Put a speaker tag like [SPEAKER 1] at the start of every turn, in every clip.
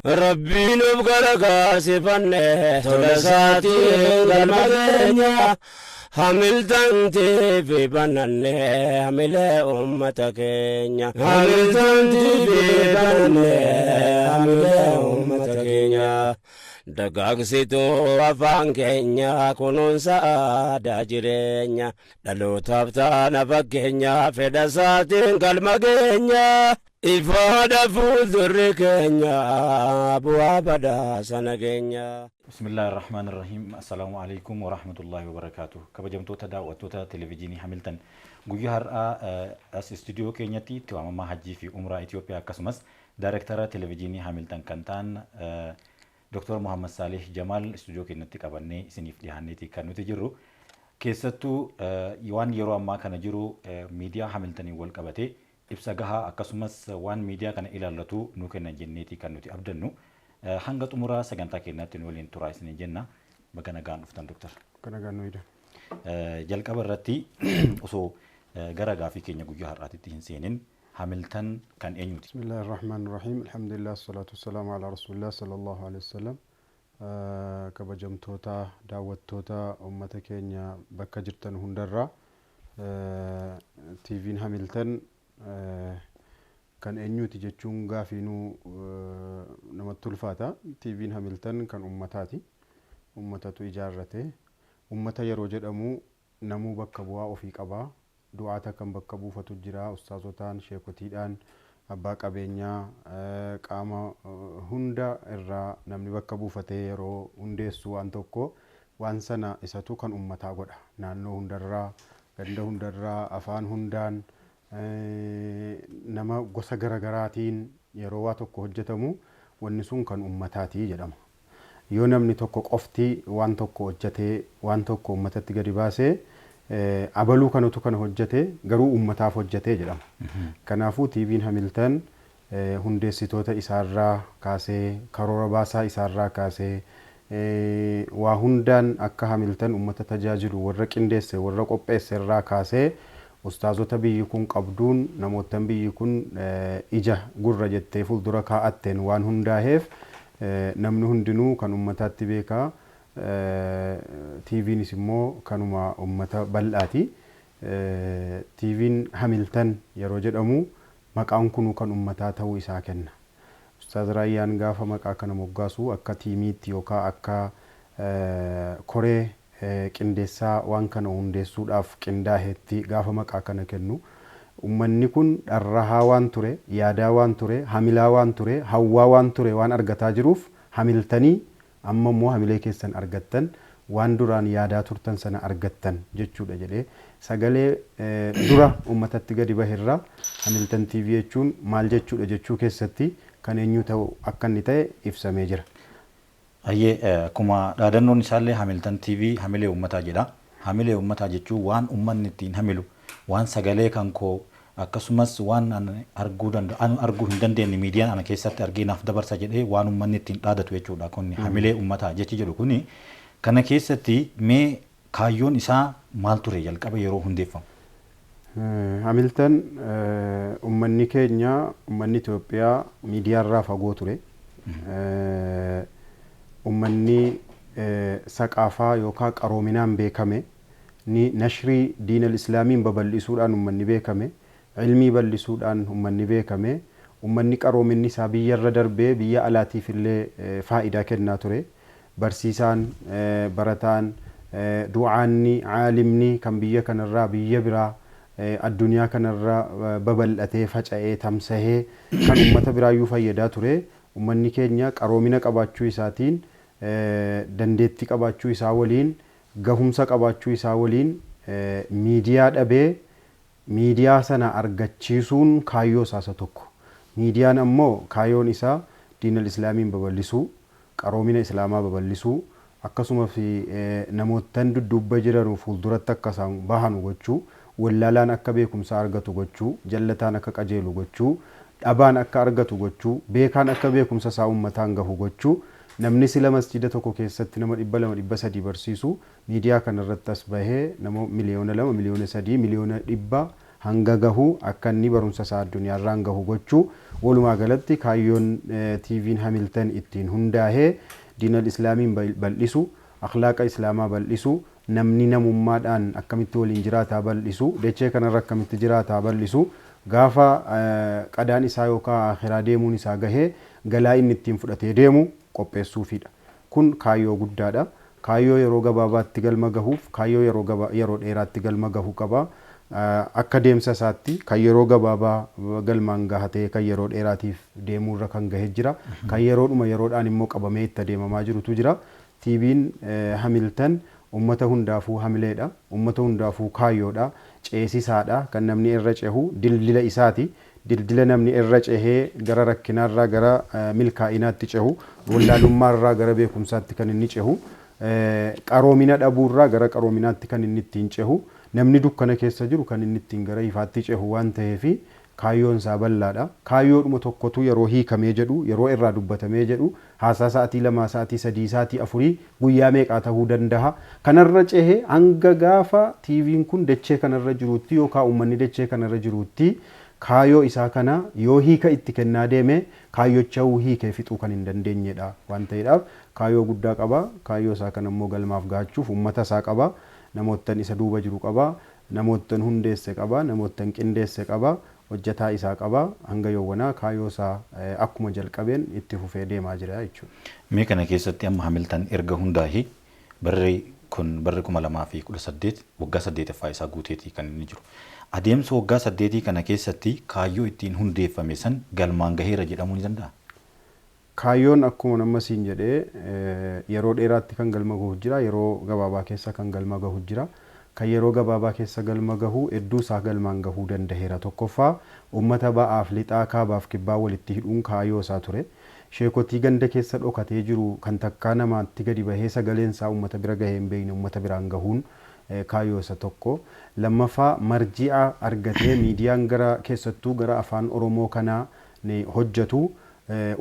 [SPEAKER 1] Rabbiin of gargaarsifanne tola isaatiin galma keenya. Hamiltantii fi bananne hamilee uummata keenya. Hamiltantii fi bananne hamilee uummata keenya. Dagaagsituu afaan keenya kunuunsa aadaa jireenya. Dhalootaaf taana fakkeenya fedha isaatiin galma keenya. Ifaadha fuuldurri keenya bu'aa badhaasa nageenya.
[SPEAKER 2] Bismillaahi Irrahmaan Irrahiim. Assalaamu Aleykum Warahmatullaahi Wabarakaatuh. Kabajamtoota daawwattoota Televijiinii Hamiltan, guyyaa har'aa as istuudiyoo keenyatti itti waamamaa Hajjii fi Umraa Itiyoophiyaa akkasumas Daayirektara Televijiinii Hamiltan kan ta'an Dr. Muhammad Saalih Jamaal istuudiyoo keenyatti qabannee isiniif dhiyaanneeti kan nuti jirru. Keessattuu waan yeroo ammaa kana jiru miidiyaa Hamiltaniin wal qabatee ibsa gahaa akkasumas waan miidiyaa kana ilaallatu nuu kennan jenneeti kan nuti abdannu. Hanga xumura sagantaa keenyaatti nu waliin turaa isiniin jenna. Baga nagaan dhuftan Doktar.
[SPEAKER 3] Baga nagaan nu eegdan.
[SPEAKER 2] Jalqaba irratti osoo gara gaafii keenya guyyaa har'aatitti hin seenin Hamiltan kan eenyuti?
[SPEAKER 3] Bismillahir Rahmanir Rahim. Alhamdulillah, salatu wassalamu ala Rasulillah sallallahu alaihi wasallam. Kabajamtoota daawwattoota uummata keenya bakka jirtan hundarraa, TV'n Hamiltan kan eenyuti jechuun gaafiinuu namatti ulfaata. TV'n Hamiltan kan uummataati. Uummatatu ijaarrate. Uummata yeroo jedhamu namuu bakka bu'aa ofii qaba. Du'aata kan bakka buufatu jira. Ustaazotaan, sheekotiidhaan, abbaa qabeenyaa, qaama hunda irraa namni bakka buufatee yeroo hundeessu waan tokko waan sana isatu kan uummataa godha. Naannoo hundarraa, ganda hundarraa, afaan hundaan, nama gosa garagaraatiin yeroo waa tokko hojjetamu wanni sun kan uummataati jedhama. Yoo namni tokko qofti waan tokko hojjetee waan tokko uummatatti gadi baasee abaluu kanatu kana hojjete garuu uummataaf hojjetee jedhama. Kanaafuu TV'n Hamiltan hundeessitoota isaarraa kaasee karoora baasaa isaarraa kaasee waa hundaan akka Hamiltan uummata tajaajilu warra qindeesse warra qopheesse irraa kaasee ustaazota biyyi kun qabduun namoottan biyyi kun ija gurra jettee fuuldura kaa'atteen waan hundaaheef namni hundinuu kan uummataatti beekaa. TV'nis immoo kanuma uummata bal'aati. TV'n Hamiltan yeroo jedhamu maqaan kunuu kan uummataa ta'uu isaa kenna. Ustaaz Raayyaan gaafa maqaa kana moggaasu akka tiimiitti yookaan akka koree qindeessaa waan kana hundeessuudhaaf qindaahetti gaafa maqaa kana kennu uummanni kun dharrahaa waan ture, yaadaa waan ture, hamilaa waan ture, hawwaa waan ture waan argataa jiruuf Hamiltanii amma immoo hamilee keessan argattan, waan duraan yaadaa turtan sana argattan jechuudha jedhee sagalee dura uummatatti gadi baherraa Hamiltan TV jechuun maal jechuudha jechuu keessatti kan eenyu ta'u akka inni ta'e ibsamee jira.
[SPEAKER 2] Hayyee, akkuma dhaadannoon isaallee Hamiltan TV hamilee uummataa jedha. Hamilee uummataa jechuun waan uummanni ittiin hamilu, waan sagalee kan koo akkasumas waan an arguu danda'u an arguu hin dandeenye miidiyaan ana keessatti argee naaf dabarsa jedhee waan uummanni ittiin dhaadatu jechuudha. Kun hamilee uummataa jechi jedhu kuni kana keessatti mee kaayyoon isaa maal ture jalqaba yeroo hundeeffamu?
[SPEAKER 3] Hamiltan uummanni keenya uummanni Itoophiyaa miidiyaarraa fagoo ture. Uummanni saqaafaa yookaan qaroominaan beekame ni nashrii diinal islaamiin babal'isuudhaan uummanni beekame, ilmii bal'isuudhaan uummanni beekame, uummanni qaroominni isaa biyyarra darbee biyya alaatiif illee faayidaa kennaa ture. Barsiisaan, barataan, du'aanni, aalimni kan biyya kanarraa biyya biraa addunyaa kanarra babal'atee faca'ee tamsahee kan uummata biraayyuu fayyadaa ture. Uummanni keenya qaroomina qabaachuu isaatiin, dandeettii qabaachuu isaa waliin, gahumsa qabaachuu isaa waliin miidiyaa dhabee miidiyaa sana argachiisuun kaayyoo isaa isa tokko. Miidiyaan ammoo kaayoon isaa diinal islaamiin babal'isuu, qaroomina islaamaa babal'isuu, akkasumas namoottan dudduubba jiranu fuulduratti akka isaan bahanu gochuu, wallaalaan akka beekumsa argatu gochuu, jallataan akka qajeelu gochuu, dhabaan akka argatu gochuu, beekaan akka beekumsa isaa uummataan gahu gochuu, namni sila masjiida tokko keessatti nama 200 300 barsiisu miidiyaa kanarratti as bahee nama 2 miliyoona, 3 miliyoona 100 hanga gahu akka inni barumsa isaa addunyaarraan gahu gochuu. Walumaa galatti kaayyoon TV'n Hamiltan ittiin hundaa'ee diinal islaamiin bal'isu, akhlaaqa islaamaa bal'isu, namni namummaadhaan akkamitti waliin jiraataa bal'isu, dachee kanarra akkamitti jiraataa bal'isu, gaafa qadaan isaa yookaan akhiraa deemuun isaa gahee galaa inni ittiin fudhatee deemu qopheessuufidha. Kun kaayyoo guddaadha. Kaayyoo yeroo gabaabaatti galma gahuuf kaayyoo yeroo dheeraatti galma gahu qaba. Akka deemsa isaatti kan yeroo gabaabaa galmaan gahatee kan yeroo dheeraatiif deemuurra kan gahee jira. Kan yeroodhuma yeroodhaan immoo qabamee itti adeemamaa jirutu jira. TV'n Hamiltan uummata hundaafuu hamileedha. Uummata hundaafuu kaayyoodha. Ceesisaadha. Kan namni irra cehu dildila isaati. Dildila namni irra cehee gara rakkinaarraa gara milkaa'inaatti cehu, wallaalummaarraa gara beekumsaatti kan inni cehu, qaroomina dhabuurraa gara qaroominaatti kan inni ittiin cehu, namni dukkana keessa jiru kan inni ittiin gara ifaatti cehu waan ta'eefi kaayyoon isaa bal'aadha. Kaayyoodhuma tokkotu yeroo hiikamee jedhu, yeroo irraa dubbatamee jedhu, haasaa sa'aatii 2, sa'aatii 3, sa'aatii 4 guyyaa meeqaa ta'uu danda'a. Kanarra cehee hanga gaafa TV'n kun dachee kanarra jirutti yookaan uummanni dachee kanarra jirutti kaayyoo isaa kana yoo hiika itti kennaa deeme kaayyocha'uu hiikee fixuu kan hin dandeenyedha waan ta'eedhaaf kaayyoo guddaa qaba. Kaayyoo isaa kana immoo galmaaf gahachuuf uummata isaa qaba. Namoottan isa duuba jiru qaba. Namoottan hundeesse qaba. Namoottan qindeesse qaba. Hojjetaa isaa qaba. Hanga yoowwanaa kaayyoo isaa akkuma jalqabeen itti fufee deemaa jira jechuudha.
[SPEAKER 2] Mee kana keessatti amma Hamiltan erga hundaa'ee barri kun barri 2018 waggaa 8ffaa isaa guuteetii kan inni jiru. Adeemsa waggaa 8 kana keessatti kaayyoo ittiin hundeeffame san galmaan gaheera jedhamuu ni danda'a?
[SPEAKER 3] Kaayyoon akkuma nama siin jedhee yeroo dheeraatti kan galma gahu jira, yeroo gabaabaa keessa kan galma gahu jira. Kan yeroo gabaabaa keessa galma gahu hedduu isaa galmaan gahuu danda'eera. Tokkoffaa uummata ba'aaf lixaa kaabaaf kibbaa walitti hidhuun kaayyoo isaa ture. Sheekotii ganda keessa dhokatee jiru kan takkaa namaatti gadi bahee sagaleen isaa uummata bira gahee hin beekne uummata biraan gahuun kaayyoo isa tokko. Lammaffaa marji'a argatee miidiyaan gara keessattuu gara afaan Oromoo kanaa ni hojjetu.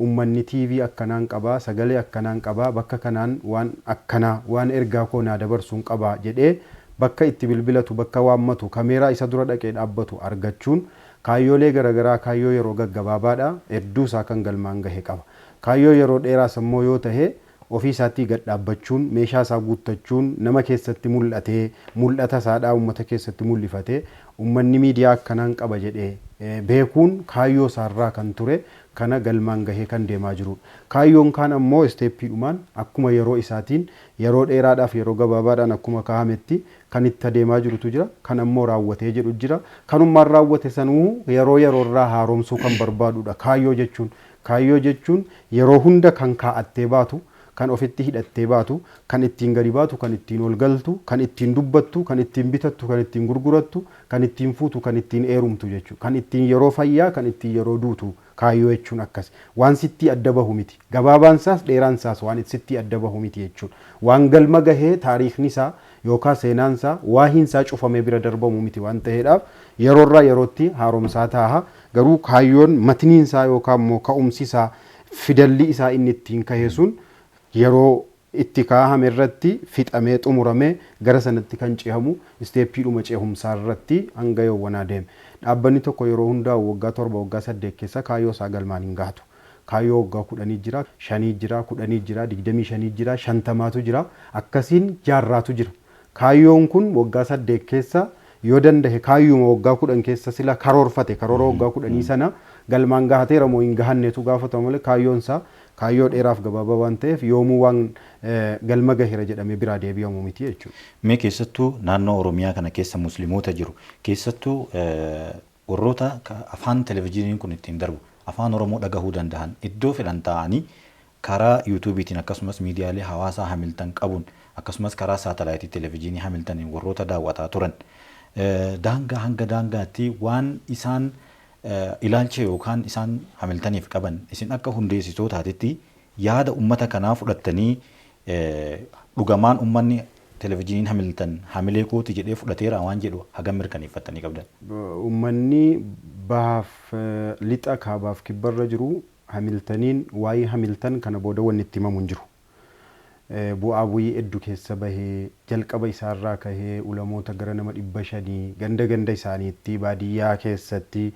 [SPEAKER 3] Uummanni TV akkanaan qabaa, sagalee akkanaan qabaa, bakka kanaan waan akkanaa, waan ergaa koo naa dabarsuun qabaa jedhee bakka itti bilbilatu, bakka waammatu, kameeraa isa dura dhaqee dhaabbatu argachuun kaayyoolee garaagaraa kaayyoo yeroo gaggabaabaadha. Hedduu isaa kan galmaan gahe qaba. Kaayyoo yeroo dheeraas immoo yoo tahe ofii isaatti gad dhaabbachuun, meeshaa isaa guuttachuun, nama keessatti mul'atee, mul'ata isaadhaa uummata keessatti mul'ifatee, uummanni miidiyaa akkanaan qaba jedhee beekuun kaayyoo isaarraa kan ture kana galmaan gahee kan deemaa jirudha. Kaayyoon kaan ammoo isteeppiidhumaan akkuma yeroo isaatiin yeroo dheeraadhaaf yeroo gabaabaadhaan akkuma kaa'ametti kan itti adeemaa jirutu jira. Kan ammoo raawwatee jedhu jira. Kanummaan raawwate sanuu yeroo yeroorraa haaromsuu kan barbaadudha. Kaayyoo jechuun kaayyoo jechuun yeroo hunda kan kaa'attee baatu, kan ofitti hidhattee baatu, kan ittiin gadi baatu, kan ittiin ol galtu, kan ittiin dubbattu, kan ittiin bitattu, kan ittiin gurgurattu, kan ittiin fuutu, kan ittiin eerumtu jechuudha. Kan ittiin yeroo fayyaa, kan ittiin yeroo duutu kaayyoo jechuun akkas. Waan sitti adda bahu miti. Gabaabaan isaas dheeraan isaas waan sitti adda bahu miti jechuudha. Waan galma gahee taariikhni isaa yookaan seenaan isaa waahiin isaa cufamee bira darbamu miti waan ta'eedhaaf yeroorraa yerootti haaromsaa taaha. Garuu kaayyoon matniin isaa yookaan immoo ka'umsi isaa fidalli isaa inni ittiin kahe sun yeroo itti kaahame irratti fixamee xumuramee gara sanatti kan cehamu isteeppiidhuma cehumsaa irratti hanga yoowwanaa deeme. Dhaabbanni tokko yeroo hundaa'u waggaa 7 waggaa 8 keessa kaayyoo isaa galmaan hin gahatu. Kaayyoo waggaa 10 jira, 5 jira, 10 jira, 25 jira, 50tu jira, akkasiin jaarraatu jira. Kaayyoon kun waggaa 8 keessa yoo danda'e kaayyuma waggaa 10 keessa sila karoorfate karoora waggaa 10 sana galmaan gahateera moo hin gahanneetu gaafatama malee kaayyoon isaa kaayyoo dheeraaf gabaabaa waan ta'eef yoomuu waan galma gaheera jedhamee biraa deebi'amu miti jechuudha.
[SPEAKER 2] Mee keessattuu naannoo Oromiyaa kana keessa musliimoota jiru keessattuu warroota afaan televizyiiniin kun ittiin darbu afaan Oromoo dhagahuu danda'an iddoo fedhan taa'anii karaa yuutuubiitiin akkasumas miidiyaalee hawaasaa Hamiltan qabuun akkasumas karaa saatalaayitii televizyiinii Hamiltaniin warroota daawwataa turan daangaa hanga daangaatti waan isaan ilaalcha yookaan isaan Hamiltaniif qaban isin akka hundeessitootaatitti yaada uummata kanaa fudhattanii dhugamaan uummanni televizyiiniin Hamiltan hamilee kooti jedhee fudhateera waan jedhu hagam mirkaneeffattanii qabdan?
[SPEAKER 3] Uummanni bahaaf lixa kaabaaf kibbarra jiru Hamiltaniin waa'ee Hamiltan kana booda wanni itti himamu hin jiru. Bu'aa bu'ii hedduu keessa bahee, jalqaba isaarraa kahee ulamoota gara nama 500 ganda ganda isaaniitti baadiyyaa keessatti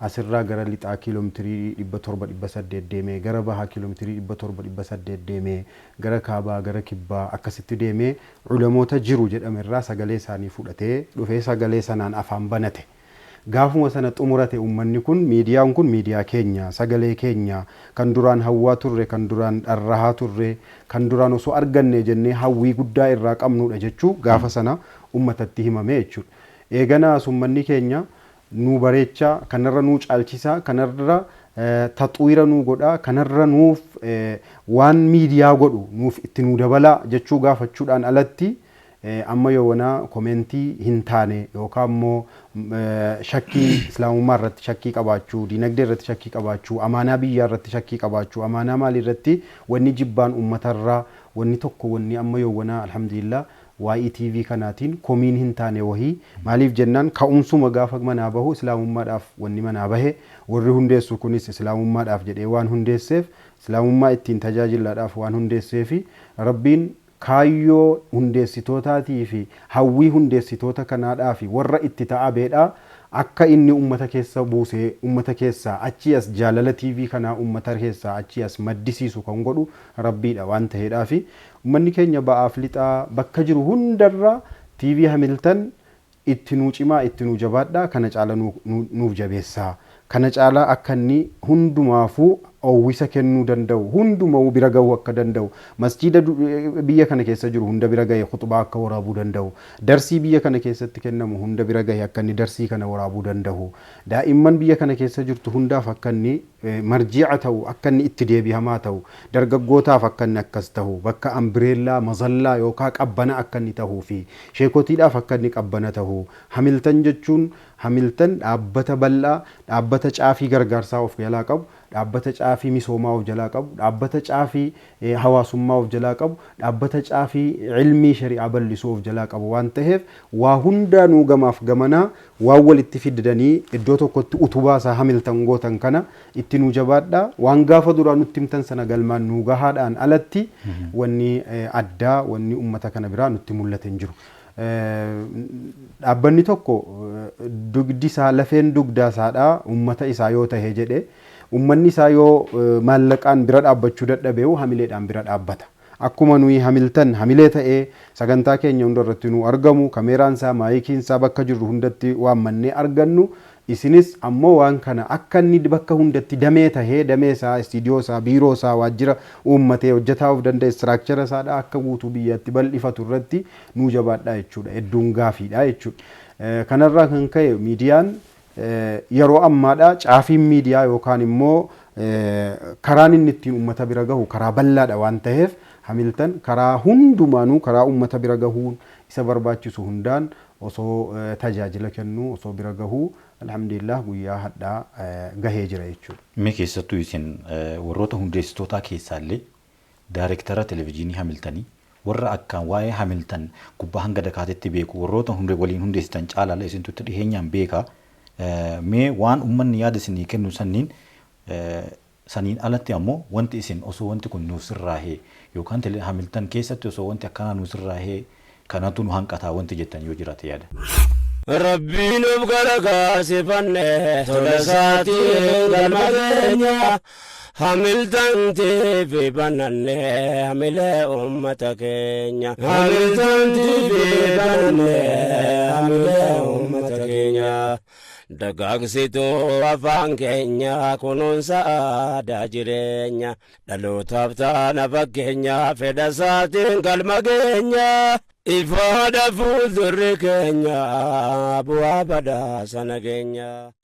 [SPEAKER 3] asirraa gara lixaa kiiloomeetirii 700 800 deemee, gara bahaa kiiloomeetirii 700 800 deemee, gara kaabaa gara kibbaa akkasitti deemee ulamoota jiru jedhamerraa sagalee isaanii fudhatee dhufee sagalee sanaan afaan banate. Gaafuma sana xumurate uummanni kun, miidiyaan kun miidiyaa keenya, sagalee keenya kan duraan hawwaa turre, kan duraan dharrahaa turre, kan duraan osoo arganne jennee hawwii guddaa irraa qabnudha jechuu gaafa sana uummatatti himame jechuudha. Eeganaas uummanni keenya nuu bareechaa, kanarra nuu caalchisaa, kanarra taxuira nuu godhaa, kanarra nuuf waan miidiyaa godhu nuuf itti nuu dabalaa jechuu gaafachuudhaan alatti amma yoonaa komentii hin taane yookaan immoo shakkii islaamummaa irratti shakkii qabaachuu, diinagdee irratti shakkii qabaachuu, amaanaa biyyaa irratti shakkii qabaachuu, amaanaa maalii irratti wanni jibbaan uummatarraa wanni tokko wanni amma yoonaa alhamdulillah waa'ee TV kanaatiin komiin hin taane wahii. Maaliif jennaan, ka'umsuma gaafa manaa bahu islaamummaadhaaf wanni manaa bahe, warri hundeessu kunis islaamummaadhaaf jedhee waan hundeesseef, islaamummaa ittiin tajaajilaadhaaf waan hundeesseefi, rabbiin kaayyoo hundeessitootaatii fi hawwii hundeessitoota kanaadhaa fi warra itti ta'a beedhaa akka inni ummata keessa buusee ummata keessaa achii as jaalala TV kanaa ummata keessaa achii as maddisiisu kan godhu rabbiidha waan ta'eedhaa fi ummanni keenya ba'aaf lixaa bakka jiru hundarraa TV Hamilton itti nuu cimaa, itti nuu jabaadhaa, kana caala nuuf jabeessaa, kana caalaa akka inni hundumaafuu hawwisa kennuu danda'u, hundumaa bira gahuu akka danda'u, masjiida biyya kana keessa jiru hunda bira gahee khutbaa akka waraabuu danda'u, darsii biyya kana keessatti kennamu hunda bira gahee akka inni darsii kana waraabuu danda'u, daa'imman biyya kana keessa jirtu hundaaf akka inni marji'a ta'u, akka inni itti deebihamaa ta'u, dargaggootaaf akka inni akkas ta'u, bakka ambireellaa mazallaa yookaan qabbana akka inni ta'uu fi sheekotiidhaaf akka inni qabbana ta'u. Hamilton jechuun Hamilton dhaabbata bal'aa, dhaabbata caafii gargaarsaa of jalaa qabu, dhaabbata caafii misoomaa of jalaa qabu, dhaabbata caafii hawaasummaa of jalaa qabu, dhaabbata caafii ilmii shari'aa bal'isuu of jalaa qabu waan ta'eef waa hundaanuu gamaaf gamanaa waan walitti fidanii iddoo tokkotti utubaa isaa Hamilton gootan kana itti nuu jabaadhaa, waan gaafa duraa nutti himtan sana galmaan nuu gahaadhaan alatti wanni addaa wanni uummata kana biraa nutti mul'ate hin jiru. Dhaabbanni tokko dugdi isaa, lafeen dugdaa isaadhaa uummata isaa yoo tahe jedhe, uummanni isaa yoo maallaqaan bira dhaabbachuu dadhabeewu hamileedhaan bira dhaabbata. Akkuma nuyi Hamilton hamilee ta'ee sagantaa keenya hunda irratti nu argamu, kameeraan isaa, maayikiin isaa bakka jirru hundatti waammannee argannu, isinis ammoo waan kana akka inni bakka hundatti damee tahee, damee isaa, istiidiyoo isaa, biiroo isaa, waajjira uummatee hojjetaa of danda'e, istiraakchara isaadhaa akka guutuu biyyatti bal'ifatu irratti nuu jabaadhaa jechuudha. Hedduun gaafiidha jechuudha. Kanarraa kan ka'e miidiyaan yeroo ammaadhaa caafiin miidiyaa yookaan immoo karaan inni ittiin uummata bira gahu karaa bal'aadha waan ta'eef Hamilton karaa hundumaanuu karaa uummata bira gahuun isa barbaachisu hundaan osoo tajaajila kennuu osoo bira gahuu alhamdulillah guyyaa hadhaa gahee jira jechuudha.
[SPEAKER 2] Mee keessattuu isin warroota hundeessitootaa keessaallee daayirektara televezyiinii Hamiltonii warra akkaan waa'ee Hamilton gubbaa hanga dakaatitti beeku, warroota waliin hundeessitan caalaa isintutti dhiheenyaan beekaa. Mee waan uummanni yaada isinii kennu sanniin saniin alatti ammoo wanti isin osoo wanti kun nuuf sirraahee yookaan Hamilton keessatti osoo wanti akkanaa nuuf sirraahee kanatu nu hanqataa wanti jettan yoo jiraate yaada.
[SPEAKER 1] Rabbiin of gargaarsifanne tola isaatiin galma keenya Hamilton TV bananne hamilee uummata keenya. Hamilton TV bananne hamilee uummata keenya. Dagaagsituu afaan keenya, kunuunsa aadaa jireenya, dhalootaaf taana fakkeenya, fedha isaatiin galma keenya. Ifaadha fuuldurri keenya, bu'aa badhaasa nageenya.